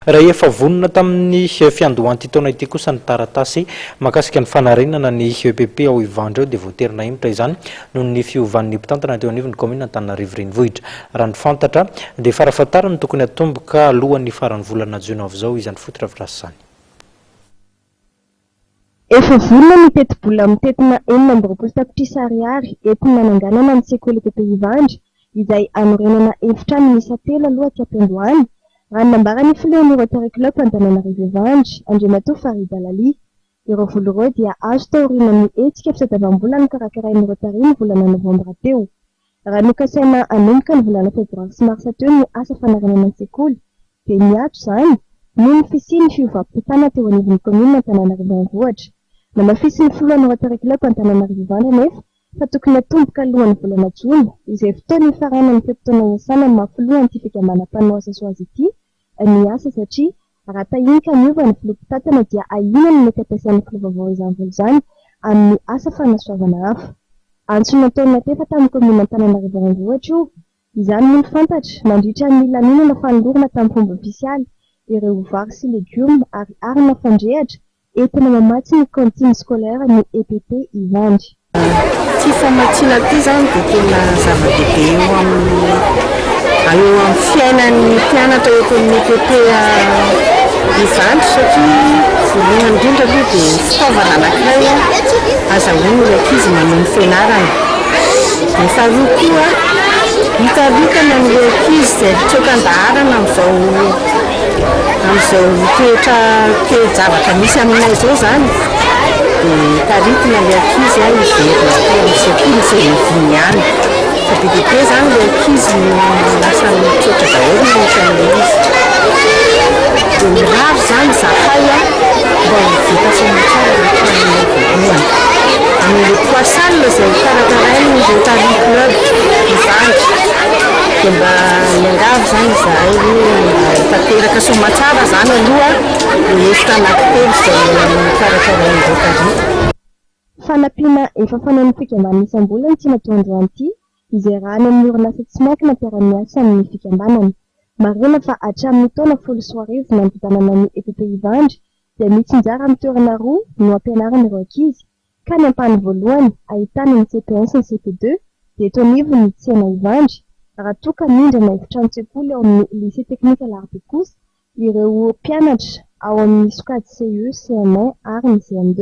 Raha efa vonona tamin'ny fiandohan'ity taona ity kosa ny taratasy mahakasika ny fanarenana ny EPP ao Ivandry ao dia voatery nahemotra izany noho ny fiovan'ny mpitantana teo anivon'ny kaominina Antananarivo Renivohitra. Raha ny fantatra dia farafahatarany no tokony hatomboka alohan'ny faran'ny volana jona avy izao izany fotodrafitrasa izany. Efa vonona ny tetibola mitentina 26 tapitrisa ariary entina nananganana ny sekoly EPP Ivandry izay hanorenana efitrano miisa telo aloha aty am-piandohana, raha ny nambaran'ny filohan'ny Rotary Club Antananarivo Ivandry, Andriamatoa Farid Alali. Ireo vola ireo dia azo taorian'ny hetsika fitadiavam-bola nokarakarain'ny Rotary ny volana novambra teo. Raha nokasaina hanomboka ny volana febroary sy marsa teo ny asa fanarenana ny sekoly dia niato izany noho ny fisian'ny fiovam-pitantana teo anivon'ny kaominina Antananarivo Renivohitra. Namafisin'ny filohan'ny Rotary Club Antananarivo Ivandry anefa fa tokony hatomboka alohan'ny volana jona, izay fotoana hifaranan'ny fe-potoana iasana amin'ny maha filohan'ity fikambanam-panao asa soa azy ity ny asa satria raha tahiny ka miova ny filoha mpitantana dia ahiana ny mety hampiasain'ny filoha vaovao izany vola izany amin'ny asa fanasoavana hafa. Antso nataon'ny Atefa tamin'ny kaominina Antananarivo Renivohitra io. Izany moa no fantatra nandritra ny lanonana fanolorana tamin'ny fomba ofisialy ireo vary sy legioma ary arina fandrehatra entina mamatsy ny cantine scolaire ny EPP Ivandry. Ity famatsiana ity izany dia tena zava-dehibe eo amin'ny eo amin'ny fiainan'ny mpianatra eto amin'ny EPP Ivandry satria voalohany indrindra aloha dia fitaovana anankiray azahoan'ny ankizy manohy ny fianarana. Ny faharoa koa, hitaritana an'ireo ankizy izay mitsoaka an-daharana amin'izao amin'izao toetra toe-javatra misy aminay izao izany dia taritina ilay ankizy hiverina aty amin'ny sekoly izay niviany ihany. Fa be dia be izany ilay ankizy no lasa mitsoatra daholo nahita an'ilay izy. Dia mirary izany izahay mba ho vita soamantsara ilay tranonay voalohany. Amin'ilay poids salle izay karakarain'ny Rotary Club Ivandry. Dia mba miangavy izany izahay hoe mba ho tanteraka soamantsara izany aloha ny efitra anankitelo izay karakarain'ny Rotary. Fanampiana efa fanaon'ny fikambanana isam-bolana ity natao androany ity, izay raha any amin'ny orinasa tsy miankina mpiara-miasa amin'ny fikambanana. Marihina fa hatramin'ny taona 2010 nanodinana ny EPP Ivandry dia mitsinjara amin'ny toerana roa no ampianarana ireo ankizy, ka ny ampahany voalohany ahitana ny CP1 sy ny CP2 dia eto anivon'ny tsena Ivandry, raha toa ka mindrana efitranon-tsekoly ao amin'ny Lycée Technique Alarobia kosa ireo mpianatra ao amin'ny sokajy CE, CM1 ary ny CM2.